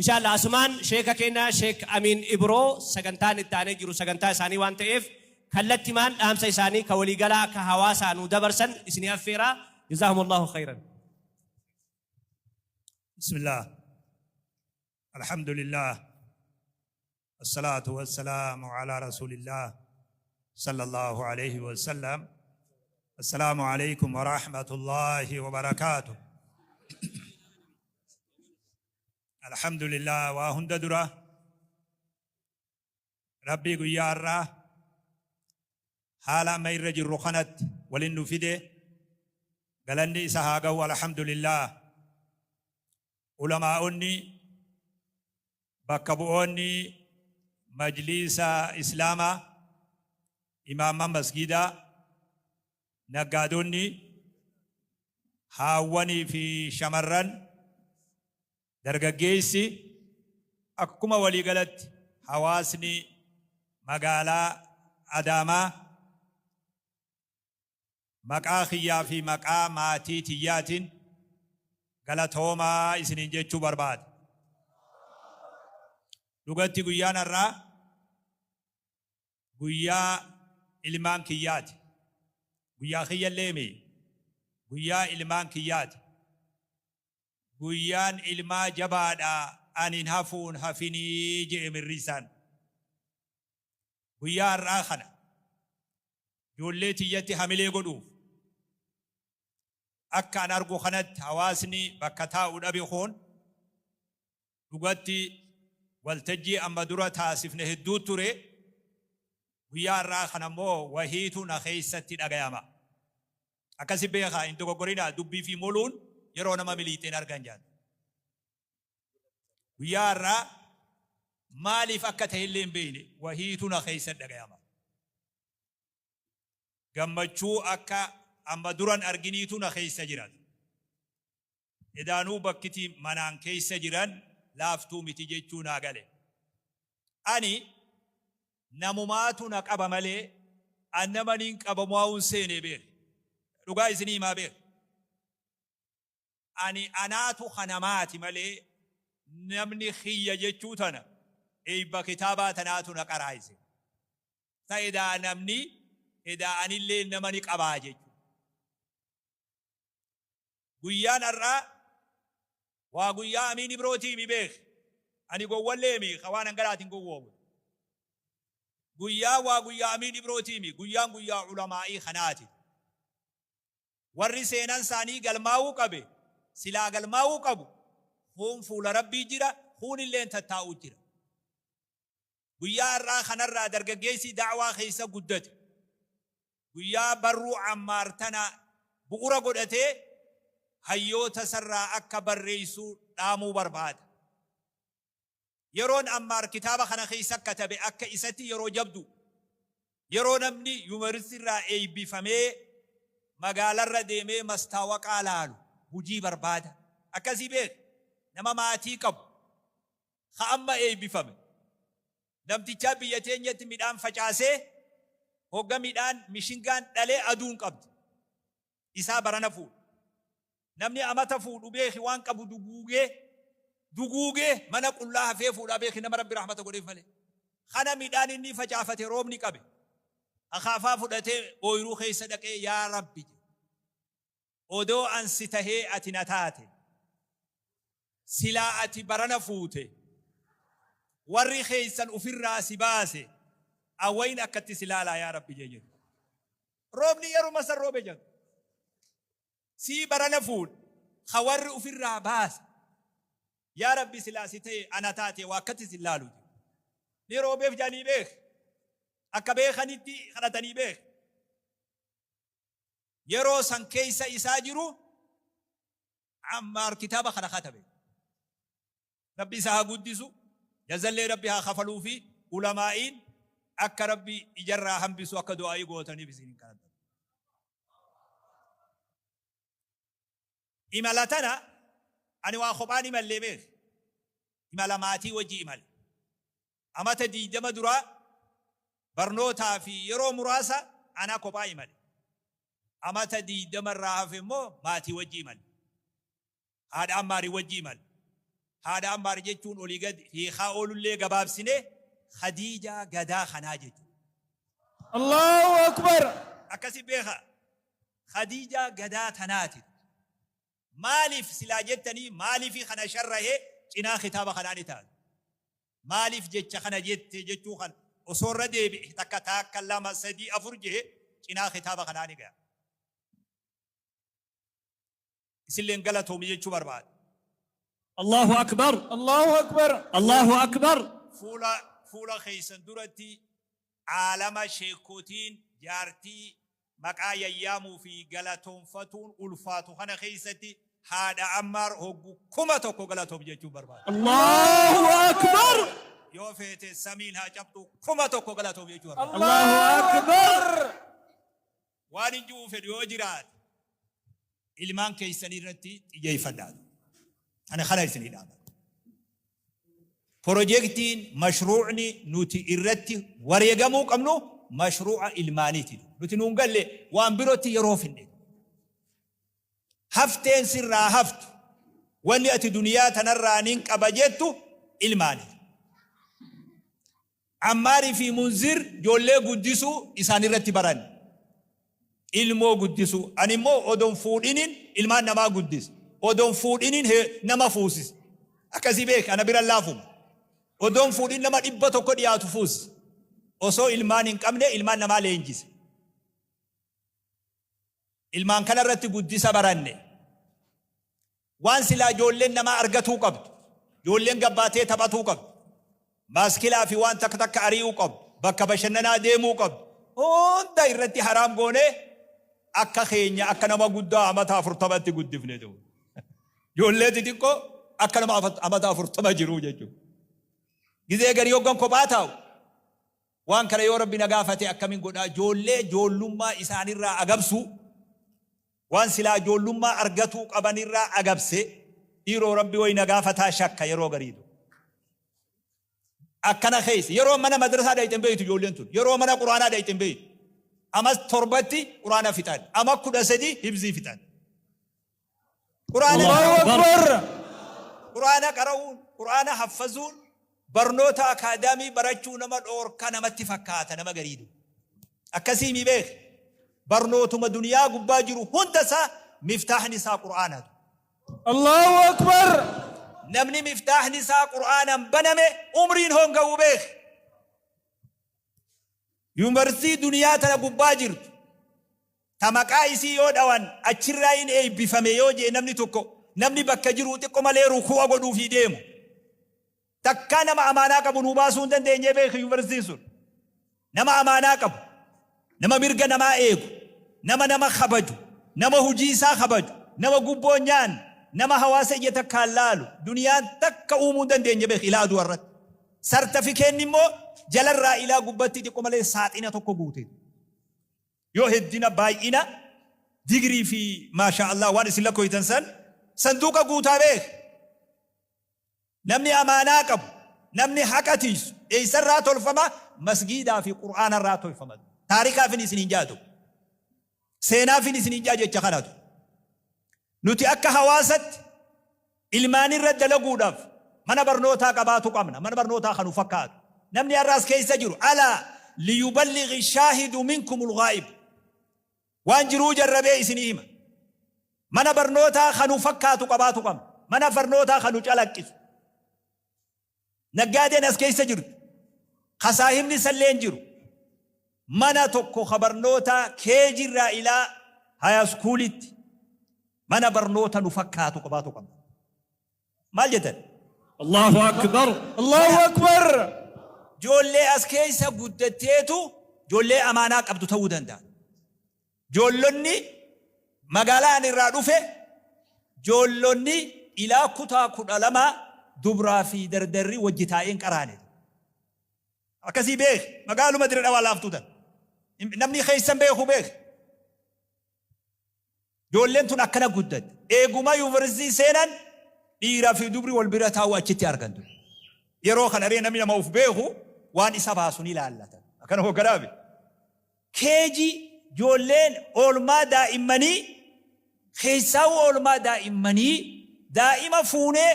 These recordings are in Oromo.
Inshallah asumaan sheeka keenya Sheek Amiin Ibroo sagantaan itti aanee jiru sagantaa isaanii waan ta'eef kallattimaan dhaamsa isaanii ka waliigalaa ka hawaasaa nuu dabarsan isinii affeera. Jazaahumullahu khayran. بسم الله، الحمد لله، الصلاة والسلام على رسول الله صلى الله عليه وسلم. السلام عليكم ورحمة الله وبركاته. الحمد لله. Waa hunda dura Rabbii guyyaa irraa haala amma irra jirru kanatti waliin nu fide, galanni isa haa ga'u. Alhamdulillah. Ulamaa'onni, bakka bu'oonni majliisa Islaamaa, imaamman masgiidaa, naggaadonni, haawwanii fi shamarran, dargaggeessi, akkuma waliigalatti hawaasni magaalaa Adaamaa, maqaa kiyyaa fi maqaa maatii tiyyaatiin galatoomaa isiniin jechuu barbaada. Dhugatti guyyaan har'aa guyyaa ilmaan kiyyaati. Guyyaa kiyyallee mi, guyyaa ilmaan kiyyaati. Guyyaan ilmaa jabaadha, anin hafuun hafinii je'e mirriisaan. Guyyaa har'aa kana ijoollee tiyyatti hamilee godhuuf, akka an argu kanatti hawaasni bakka taa'u dhabe kun dhugatti waltajjii amma dura taasifne hedduu ture. Guyyaa har'aa kana immoo wahiitu na keessatti dhagayama. Akkasi beekaa, hin dogoggorinaa, dubbii fi moluun yeroo nama miliixeen argan jaan. Guyyaa har'aa maaliif akka ta'e illee hin beekne, wahiitu na keessatti dhagayama. Gammachuu akka amma duran arginiitu na keessa jira. Edaanuu bakkiti manaan keessa jiran laaftuu miti jechuu naa gale. Ani namumaatu na qaba malee an nama niin qabamu'aawun seenee beek. Dhugaa isinii himaa beek. Ani anaatu ka namaati malee namni kiyya jechuu tana eeyba kitaabaa tanaatu na qaraayse. Ta edaa namni edaa anillee nama ni qabaa jechuu. Guyyaan har'aa waa guyyaa Amiin Ibrootii mi beek. Ani gowwallee mi ka waan hangaraatiin gowwoomu. Guyyaa waa guyyaa Amiin Ibrootii mi, guyyaan guyyaa ulamaa'ii kanaati. Warri seenan isaanii galmaa'uu qabe, silaa galmaa'uu qabu, kuun fuula Rabbii jira, kuun illeen tattaa'uu jira. Guyyaa har'aa kanarraa dargaggeessi da'waa keessa guddate, guyyaa barruu Ammaar tana bu'ura godhatee hayyoota isarraa akka barreessu dhaamuu barbaada. Yeroon Ammaar kitaaba kana keessa katabe akka isatti yeroo jabdu, yeroo namni yuunivarsiitii irraa eebbifamee magaalarra deemee mastaawaqaa laalu hujii barbaada. Akkasii beek, nama maatii qabu ka amma eebbifame. Namtichaa biyya teenyatti midhaan facaasee, hogga midhaan mishingaan dhalee aduun qabdi. Isaa barana fuudhu. Namni amata fuudhu beeki waan qabu duguugee duguugee mana qullaa hafee fuudhaa beeki, nama Rabbi rahmata godheef malee. Kana midhaan inni facaafate roobni qabe. Akaafaa fudhatee ooyiruu keessa dhaqee, "Yaa Rabbi, odoo an si tahee ati na taate, silaa ati barana fuute, warri keessan ufirraa si baase awwayin akkatti si laalaa yaa Rabbi," jee jedhu. Roobni yeruma san roobe jedhu. Sii barana fuudhe ka warri ufirraa baase, yaa Rabbi, silaa si ta'e ana taate waa akkatti si laalu jedhu. Ni roobeef jedhanii beek. Akka beekanitti kadhatanii beek. Yeroo san keessa isaa jiru Ammaar kitaaba kana katabe. Rabbi isa haa guddisu, jazallee Rabbi haa kafaluu fi ulamaa'iin akka Rabbi ijarraa hambisu akka du'aa'ii gootaniif isin hin kadhadha. Imala tana ani waa kophaan imallee beek. Imala maatii wajji imale. Amata 20 duraa barnootaa fi yeroo muraasa ana kophaa imale. Amata 20 irraa hafe immoo maatii wajji imale. Haadha Ammaarii wajji imale. Haadha Ammaar jechuun olii gad hiikaa oolullee gabaabsine Khadiijaa gadaa kanaa jechuudha. Allahu Akbar. Akkasi beeka. Khadiijaa gadaa tanaati. Maaliif silaa jettanii maaliifii kana sharrahee cinaa kitaaba kanaa ni taatu. Maaliif jecha kana jette jechuu kana osoo irra deebi'e takka taakka lama sadii afur jehe cinaa kitaaba kanaa ni ga'a. Isilleen galatoomi jechuu barbaada. Allahu Akbar. Allahu Akbar. Allahu Akbar. Fuula keessan duratti aalama sheekotiin jaartii maqaa yayyaamuu fi galatoonfatuun ulfaatu kana keessatti haadha Ammaar hoggu 1000 galatoom jechuun barbaada. Allahu Akbar. Yoo feete samiin haa cabxu 1000 galatoom jechuu barbaada. Allahu Akbar. Waan hin ji'uu fedhu yoo jiraate ilmaan keessanii irratti xiyyeeffadhaa. Ani kana isinii dhaaba. Pirojektiin mashruucni nuti irratti wareegamuu qabnu mashruuca ilmaaniiti. Nuti nuun galle waan birootti yeroo finne. Hafteen sirraa haftu wanni ati duniyaa tanarraa nin qaba jettu ilmaani. Ammaarii fi Munzir ijoollee guddisuu isaan irratti baran. Ilmoo guddisuu. Ani immoo odon fuudhiniin ilmaan namaa guddise. Odon fuudhiniin nama fuusise. Akkasii beek ana bira laafuma. Odon fuudhin nama 100 dhiyaatu fuusise. Osoo ilmaan hin qabne ilmaan namaa leenjise. Ilmaan kana irratti guddisa baranne. Waan silaa ijoolleen namaa argatuu qabdu. Ijoolleen gabbaatee taphatuu qabdu. Baaskilaa fi waan takka takka ari'uu qabdu. Bakka bashannanaa deemuu qabdu. Hunda irratti haraam goonee akka keenya akka nama guddaa amata 40tti guddifne ta'u. Ijoollee xixiqqoo akka nama amata 40 jiruu jechuudha. Gizee garii hoggan kophaa taa'u Waan kana yoo Rabbi na gaafate akkamin godha? Ijoollee ijoollummaa isaanirraa agabsuu, waan silaa ijoollummaa argatuu qabanirraa agabse, dhiiroo Rabbi wayi na gaafataa shakka yeroo gariitu. Akkana keessa yeroo mana madrasaa dhayxe hin beeytu ijoolleen tun, yeroo mana quraanaa dhayxe hin beeytu. Ama 7tti quraana fixan, ama 13 hibzii fixan. Quraana Allahu Akbar. Quraana qara'uun, Quraana haffazuun barnoota akaadaamii barachuu nama dhoorka namatti fakkaata nama gariidu. Akkasii mi beek. Barnootuma duniyaa gubbaa jiru hunda isaa miftaahni isaa Qur'aanatu. Allahu Akbar. Namni miftaahni isaa Qur'aanaan baname umriin honga'u beek. Yuunivarsiitii duniyaa tana gubbaa jirtu ta maqaa isii yoo dhawan achirraayin eeybifame yoo je'e namni tokko namni bakka jiruu xiqqo malee rukuu'a godhuufii deemu. Takkaa nama amaanaa qabu nuu baasuu hin dandeenyee beeki yuunivarsiitiin sun. Nama amaanaa qabu, nama mirga namaa eegu, nama nama kabaju, nama hujii isaa kabaju, nama gubboo hin nyaanne, nama hawaasa ija takkaan laalu duniyaan takka uumuu hin dandeenye beeki ilaa aduu irratti. Sartafikeenni immoo jalarraa ilaa gubbatti xiqqo malee saaxina tokko guute. Yoo heddina baay'ina digirii fi maashaa Allah waan isin lakkooytan san sanduuqa guutaa beek. Namni amaanaa qabu, namni haqa tiiysu eessarraa tolfama? Masgiidaa fi Qur'aanarraa tolfama. Taarikaafin isin hin jaatu. Seenaafin isin hin jaa jecha kanatu. Nuti akka hawaasatti ilmaanirra dalaguudhaaf mana barnootaa qabaatu qabna. Mana barnootaa kan nu fakkaatu. Namni har'a as keessa jiru alaa liyuballighi shaahidu minkumul ghaa'ib. Waan jiruu jarrabee isinii hima. Mana barnootaa kan nu fakkaatu qabaatu qabna. Mana barnootaa kan nu calaqqisu. Naggaadeen as keessa jirtu, ka saahibni isalleen jiru, mana tokko ka barnootaa keeji irraa ilaa hayaskuulitti mana barnoota nu fakkaatu qabaatu qabna. Maal jettan? Allahu Akbar. Allahu Akbar. Ijoollee as keessa guddatteetu ijoollee amaanaa qabdu ta'uu danda'a. Joollonni magaalaa ani irraa dhufe joollonni ilaa kutaa 12 dubraa fi dardarri wajji taa'ee hin qaraane. Akkasii beeki magaaluma Dire Dhawaa laaftuu tan. Namni keessan beeku beeki. Joolleen tun akkana guddatte. Eeguma yuunivarsiitii seenan dhiiraa fi dubri wal bira taa'u achitti argan ture. Yeroo kana ree namni nama of beeku waan isa baasu ni laallata. Akkana hogganaafi. Keejii, Ijoolleen oolmaa daa'immanii, keessaahuu oolmaa daa'immanii, daa'ima fuunee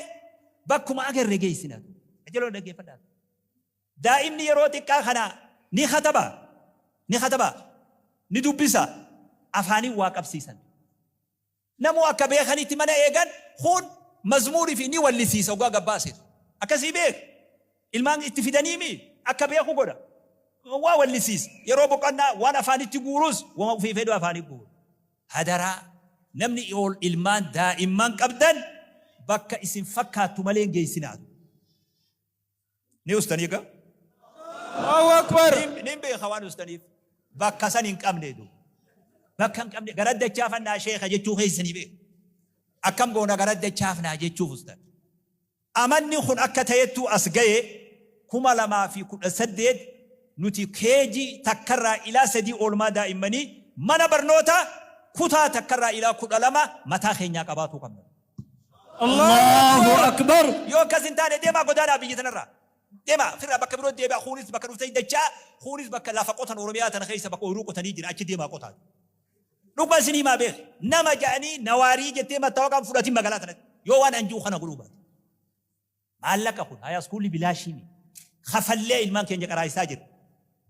Bakkuma agarre geessina. Qajeeloo dhaggeeffadhaa. Daa'imni yeroo xiqqaa kana ni kataba. Ni kataba. Ni dubbisa. Afaaniin waa qabsiisan. Namuu akka beekanitti mana eegan kun mazmuurii fi ni wallisiisa oggaa gabbaasetu. Akkasii beek. Ilmaan itti fidaniimi akka beeku godha. Waa wallisiisa. Yeroo boqonnaa waan afaanitti guurus wama ofii fedhu afaanitti guuru. Hadaraa namni ol ilmaan daa'imman qabdan bakka isin fakkaattu malee hin geessinaatu. Ni ustanii egaa? Allahu Akbar. Nin beeka waan ustaniif. Bakka san hin qabne du. Bakka hin qabne gara dachaafannaa sheeka jechuu keessanii beeku. Akkam goona gara dachaafnaa jechuuf ustan. Amanni kun akka ta'ettuu as ga'e 2018 nuti KG takkarraa ilaa 3 oolmaa daa'immanii mana barnootaa kutaa takkarraa ilaa 12 mataa keenyaa qabaatuu qabna. Allahu Akbar. Yoo akkas hin taane deemaa godaanaa biyya tanarraa. Deemaa firraa bakka biroo deebi'aa kuunis bakka dhuftanii dachaa kuunis bakka lafa qotan Oromiyaa tana keessa bakka ooyiruu qotanii jira achi deemaa qotaa. Dhuguma isin himaa beek nama ja'anii nawaarii jettee mattaawaqaan fudhatin magaalaa tanatti yoo waan anjuu kana godhuu baate. Maallaqa kun hayaa iskuulli bilaashii miti. Kafallee ilmaan keenya qaraayisaa jira.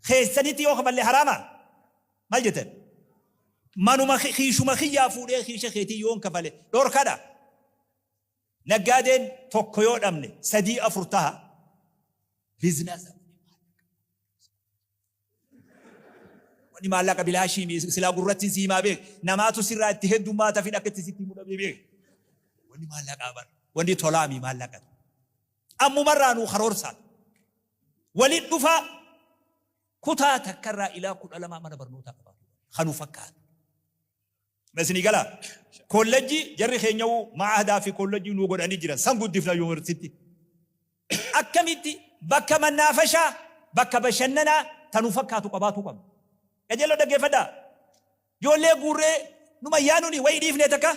Keessanitti yoo kafallee haraama? Maal jettan? Manuma kiishuma kiyyaa fuudhee kiisha keetii yoon kafale dhorkadha. Naggaadeen tokko yoo dhabne sadii afur taha. Biizinasa. Wanni maallaqa bilaashii mi silaa gurratti si himaa beek. Namaatu sirraa itti heddummaata fi akka itti sitti himu dhabee beek. Wanni maallaqaa bar. Wanni tolaa mi maallaqa. Ammumarraa nuu karoorsaa. Waliin dhufaa kutaa takkarraa ilaa 12 mana barnootaa qabaatu. Kanuu fakkaatu. Isinii galaa? Kollejjii jarri keenyawuu ma'ahadaa fi kollejjii nuu godhanii jiran san guddifna yuunivarsiitii. Akkamitti bakka mannaafashaa, bakka bashannanaa ta nu fakkaatu qabaatuu qabna. Qajeeloo dhaggeeffadhaa. Ijoollee guurree numa yaanuni wayii dhiifnee takka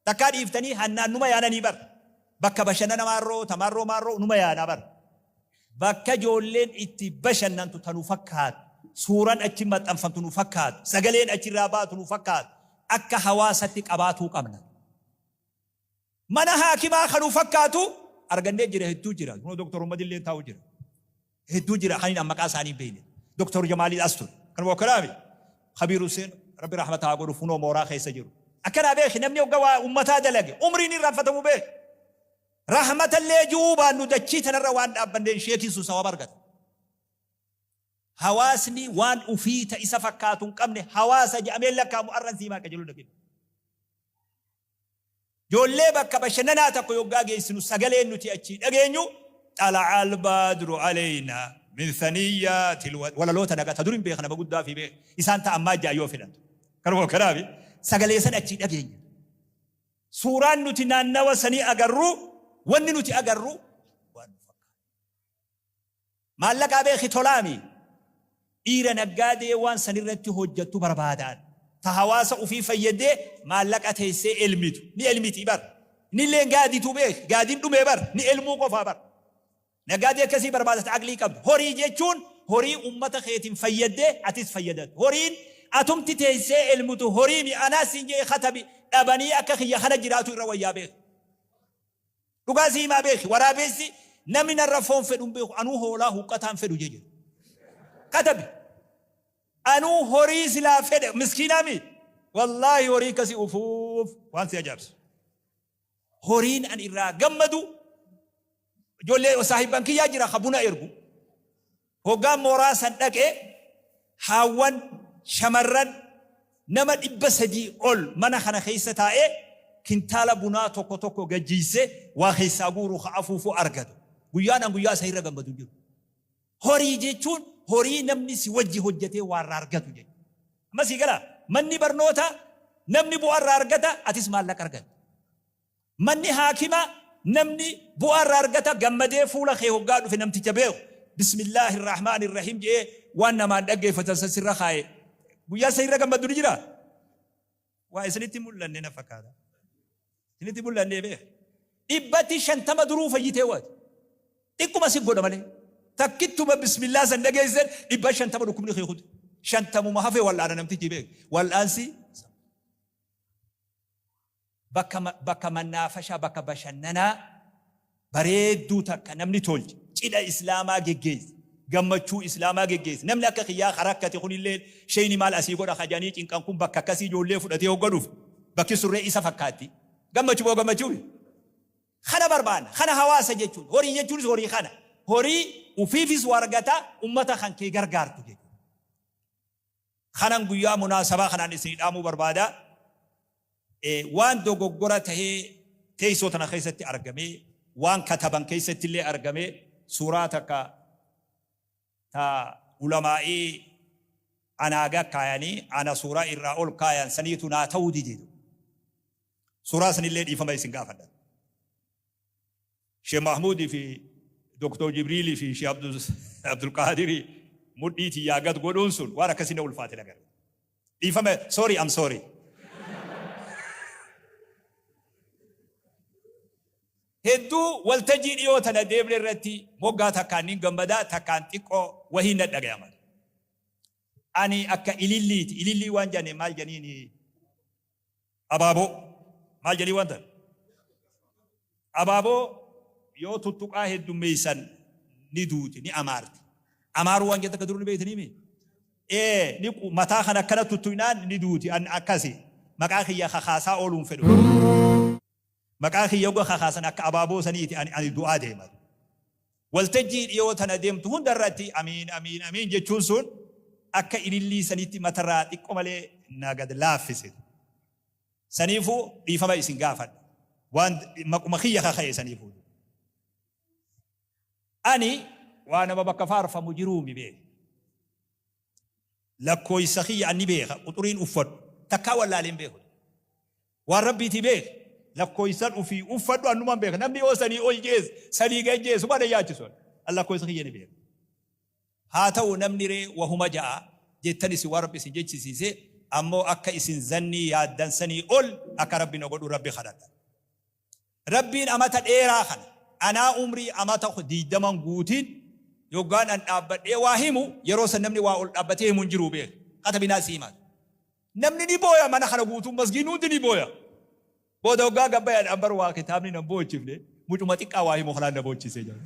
takkaa dhiiftanii hannaan numa yaananii bar. Bakka bashannana maarroo ta maarroo maarroo numa yaanaa bar. Bakka ijoolleen itti bashannantu ta nu fakkaatu, suuran achi maxxanfamtu nu fakkaatu, sagaleen achirraa baatu nu fakkaatu akka hawaasatti qabaatuu qabna. Mana haakimaa ka nu fakkaatu argannee jira hedduu jira. Kunoo Doktor Ummadillee taa'u jira. Hedduu jira kan hin maqaa isaanii hin beekne. Doktor Jamaalii as ture. Kan wakkalaami. Kabiir Hussein Rabbi rahmata haa godhu funoo mooraa keessa jiru. Akkanaa beeki namni hogga waa ummataa dalage umriin irraanfatamu beeki. Rahmatallee ji'uu baannu dachii tanarra waan dhaabbanneen sheekiin sun sawaba argata. Hawaasni waan ufii ta isa fakkaatu hin qabne hawaasa jedhamee lakkaa'amu arran siimaa qajeeluu dhageenye. Ijoollee bakka bashannanaa tokko yoggaa geessinu sagaleen nuti achii dhageenyu xala'al badru aleynaa min thaniyyaatil walaloota nagaa ta dur hin beeka nama guddaa fi beeka isaan ta ammaa ja'a yoo fedhan. Kanuma kanaafi sagalee san achii dhageenya. Suuraan nuti naannawa sanii agarru wanni nuti agarru waan nu fakkaatu. Maallaqaa beeki tolaami. Dhiira naggaadee waan sanirratti hojjattu barbaadaan. Ta hawaasa ufii fayyaddee maallaqa teessee elmitu. Ni elmiti bar. Innilleen gaaditu beeki. Gaadin dhumee bar. Ni elmuu qofaa bar. Naggaadee akkasii barbaada ta aqlii qabdu. Horii jechuun horii ummata keetiin fayyaddee atis fayyadattu. Horiin atumti teessee elmutu horii mi anaa siin je'e katabi dhabanii akka kiyya kana jiraatu irra wayyaa beeki. Dhugaa sii himaa beeki waraabeessi namni narra foon fedhu hin beeku anuu hoolaa huqqataan fedhu jee jedhe. Katabi. Anuu horii silaa fedhe miskiinaa mi? Wallaahi horii akkasii ufuuf waan si ajaa'ibsu. Horiin an irraa gammadu ijoollee saahibban kiyyaa jira ka buna ergu. Hoggaan mooraa san dhaqe haawwan, shamarran nama 300 ol mana kana keessa taa'ee kintaala bunaa tokko tokko gad jiysee waa keessaa guuru ka afuufu argatu. Guyyaan an guyyaa san irra gammadu hin jiru. Horii jechuun horii namni si wajji hojjatee waa irraa argatu jechuudha. Amma sii galaa? Manni barnootaa namni bu'aa irraa argata atis maallaqa argatta. Manni haakimaa namni bu'aa irraa argata gammadee fuula kee hoggaa dhufe namticha beeku bismillaahi rahmaani rahiim je'ee waan namaan dhaggeeffatan san sirra kaaye guyyaa san irra gammaddu ni jiraa? Waa isinitti mul'anne na fakkaata. Isinitti mul'annee beeka. Dhibbatti 50 duruu fayyitee waati. Xiqquma si godha malee. Takkittuma bismillaa san dhageessan 50 dhukkubni kee kute. Shantamuma hafe wal'aana namtichi beeka. Wal'aansi Bakka bakka mannaafashaa, bakka bashannanaa Bareedduu takka namni tolche cidha Islaamaa geggeesse, gammachuu Islaamaa geggeesse. Namni akka kiyyaa ka rakkate kunillee sheeyni maal asii godha ka jedhanii cinqan kun bakka akkasii ijoollee fudhatee hogga dhufe bakki surree isa fakkaatti. Gammachuu moo gammachuu miti? Kana barbaanna. Kana hawaasa jechuun. Horii jechuunis horii kana. Horii ufiifis waa argata, ummata kan kee gargaartu jechuudha. Kanan guyyaa munaasabaa kanaan isinii dhaamuu barbaada. Waan dogoggora tahee teessoo tana keessatti argamee, waan kataban keessatti illee argamee, suuraa takka ta ulamaa'ii anaa gad kaayanii ana suuraa irraa ol kaayan saniitu naa ta'uu dide. Suuraa sanillee dhiifama isin gaafadha. Sheikh Mahmuud fi Dr. Jibriil fi Sheikh Abdulqaadir mudhii tiyyaa gad godhuun sun waan akkasii na ulfaate nagarre. Dhiifama, sorry, I'm sorry. Hedduu waltajjii dhiyoo tana deemne irratti moggaa takkaan nin gammadaa, takkaan xiqqoo wahii na dhagayama. Ani akka ililliiti. Ilillii waan jane maal janiini? Abaaboo. Maal jedhii wanta? Abaaboo yoo tuttuqaa heddummeessan ni duuti, ni amaarti. Amaaruu waan jettu akka dur ni beektanii mi? Ee, ni mataa kana akkana tuttuqnaan ni duuti. An akkasi. Maqaa kiyya kakaasaa ooluun fedhu. Maqaa kiyya hogga kakaasan akka abaaboo saniiti ani du'aa deema. Waltajjii dhiyoo tana deemtu hunda irratti amiin amiin amiin jechuun sun akka ilillii sanitti matarraa xiqqo malee na gad laaffise. Saniifuu dhiifama isin gaafadha. Waan maquma kiyya kaka'e saniifuu. Ani waa nama bakka faarfamu jiruumi beeki. Lakkooysa kiyya an ni beeka, quxuriin uffadhu takkaa wallaalee hin beeku. Waan Rabbiitii beeki, lakkooysan ufii uffadhu annumaan beeka. Namni yoo sanii ol jees, sanii gad jees homaa na hin yaachisu an. An lakkooysa kiyya ni beeka. Haa ta'u namni ree wahuma ja'a jettan isin waan Rabbi isin jechisiise, ammoo akka isin zannii yaaddan sanii ol akka Rabbi na godhu Rabbi kadhadha. Rabbiin amata dheeraa kana anaa umrii amata 20n guutin yoggaan an dhaabbadhee waa himu yeroo san namni waa ol dhaabbatee himu hin jiruu beeki. Katabinaa sii himaa. Namni ni booya, mana kana guutuun masgiinni hundi ni booya. Booda hoggaa gad bayan an bar waa kitaabni nan boochifne, mucuma xiqqaa waa himu kanaan na boochise jedhan.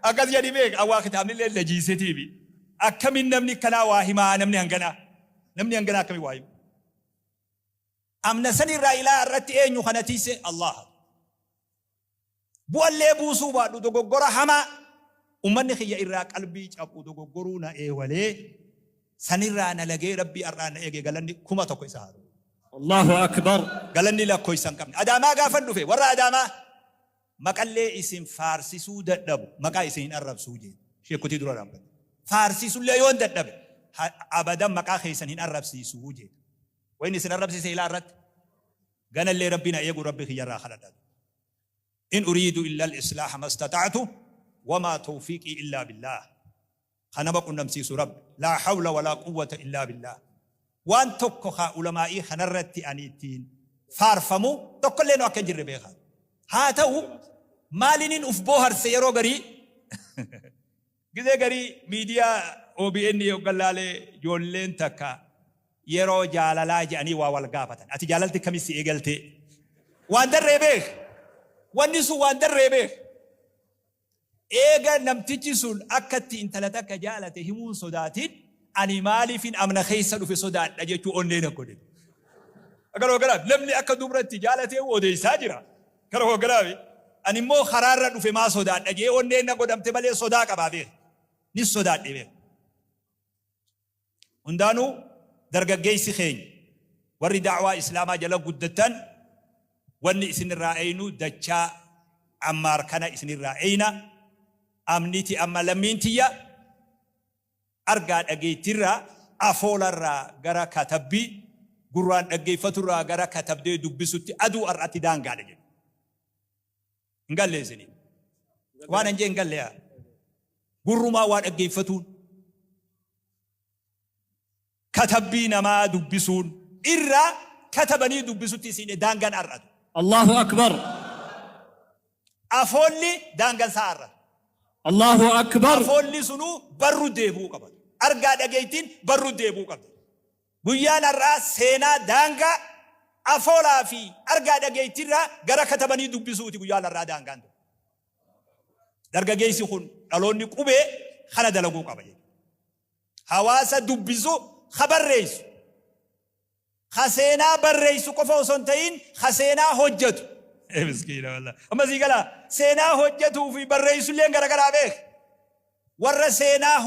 Akkas jedhi beeki, an waa kitaabni illee na jiisetiimi. Akkamin namni akkanaa waa himaa, namni hanganaa? Namni hanganaa akkamin waa hima? Amna san irraa ilaa irratti eenyu kana tiiyse? Allaaha. Bu'allee buusuu baadhu dogoggora hamaa ummanni kiyya irraa qalbii caphu dogoggoruu na eewalee sanirraa na lagee Rabbii ar'aan na eege galanni 1000 isa haa ta'u. Allahu Akbar. Galanni lakkoysa hin qabne. Adaamaa gaafan dhufe warra Adaamaa maqallee isin faarsisuu dadhabu maqaa isin hin arrabsuu jeen sheekkotii dura dhaabbadhe. Faarsisullee yoon dadhabe abadan maqaa keessan hin arrabsiisuu jeen. Wayni isin arrabsise ilaa irratti ganallee Rabbi na eegu Rabbi kiyyarraa kadhadha. In uriidu illa al-islaaha mastata'tu wamaa tawfiiqii illaa billaah. Ka nama qunnamsiisu Rabbi. Laa hawla walaa quwwata illaa billaah. Waan tokko ka ulamaa'ii kanarratti ani ittiin faarfamu tokkolleenu akka hin jirre beekaa. Haa ta'u maalinin uf booharse yeroo garii? Gizee garii miidiyaa OBN yoggan laale ijoolleen takka yeroo jaalalaa je'anii waa wal gaafatan. Ati jaalalti akkamitti si eegaltee? Waan darree beek. Wanni sun waan darree beek. Eega namtichi sun akka itti intala takka jaalate himuun sodaatin, ani maaliifin amna keessa dhufe sodaadha jechuu onnee na godhe. Gara hooganaaf namni akka dubra itti jaalatee odeessaa jira. Gara hooganaaf ani immoo karaarra dhufe maa sodaadha jee onneen na godhamte malee sodaa qabaa beeka. Nis sodaadhe beeka. Hundaanuu dargaggeessi keenya warri da'waa Islaamaa jala guddattan wanni isinirraa eeynu dachaa Ammaar kana isinirraa eeyna. Amniti amma lammiin tiyya argaa dhageettirraa, afoolarraa gara katabbii, gurraan dhaggeeffaturraa gara katabdee dubbisutti aduu har'atti daangaadha jedhu. Hin galle isinii. Waan an jee hin galle yaa. Gurrumaa waa dhaggeeffatuun, katabbii namaa dubbisuun irraa katabanii dubbisutti isin daangaan har'atu. Allahu Akbar. Afoolli daangaan isaa har'atu. Allahu Akbar. Afoolli sunuu barru deebi'uu qaba. Argaa dhageettiin barru deebi'uu qabdi. Guyyaan har'aa seenaa daangaa afoolaa fi argaa dhageettiirraa gara katabanii dubbisuuti guyyaan har'aa daangaan tun. Dargageessi kun dhaloonni qubee kana dalaguu qaba jechuudha. Hawaasa dubbisu, ka barreessu. Ka seenaa barreessu qofa osoo hin ta'in ka seenaa hojjetu. Ee miskiina wallah. Amma sii galaa, seenaa hojjetuu fi barreessu illee garagaraa beek. Warra seenaa.